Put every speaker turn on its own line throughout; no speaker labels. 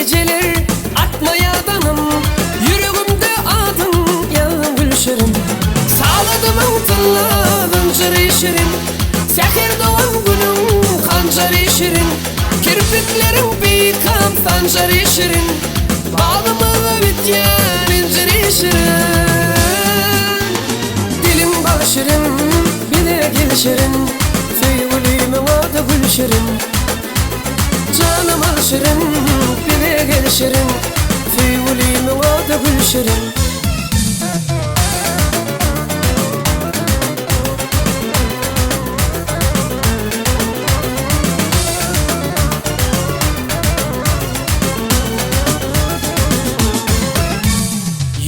Gijeler atmaýar daňym, Ýüregimde adyň ýazdyň Gülşirin. Sagadymyň tylla zynjyry şirin, Säher dogan günüň hanjary şirin, Kirpikleriň peýkam sanjary şirin, Bagymyzda bitýän injiri şirin. Diliň bal şirin, bize gel şirin, Söýgülimiň ady Gülşirin. Janym al şirin, bize gel şirin, Söýgülimiň ady Gülşirin.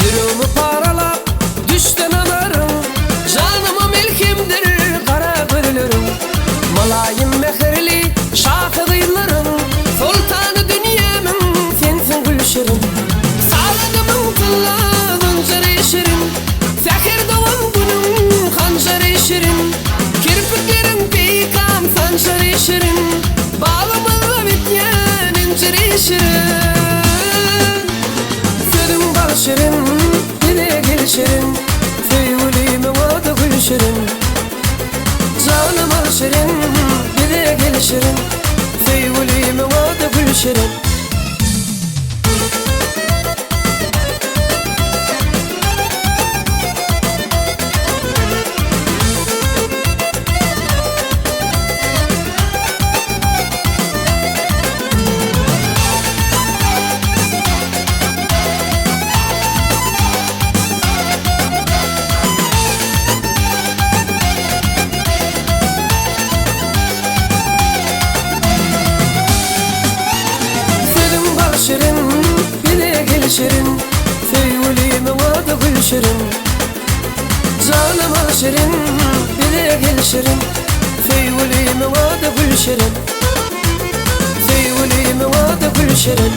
Ýüregimi paralap düşse nazaryň, Janyma melhemdir gara gözleriň. Mylaýym mähirli şahy gyzlaryň, Soltany dünýämiň sensiň Gülşirin. Sagadymyň tylla zynjyry şirin, Säher dogan günüň hanjary şirin. Kirpikleriň peýkam sanjary şirin, Bagymyzda bitýän injiri şirin. Sözüň bal şirin, dile gel şirin, Söýgülimiň ady Gülşirin. Janym al şirin, bize gel şirin, Söýgülimiň ady Gülşirin. Sözüň bal şirin, dile gel şirin, Söýgülimiň ady Gülşirin. Janym al şirin, bize gel şirin, Söýgülimiň ady Gülşirin. Söýgülimiň ady Gülşirin.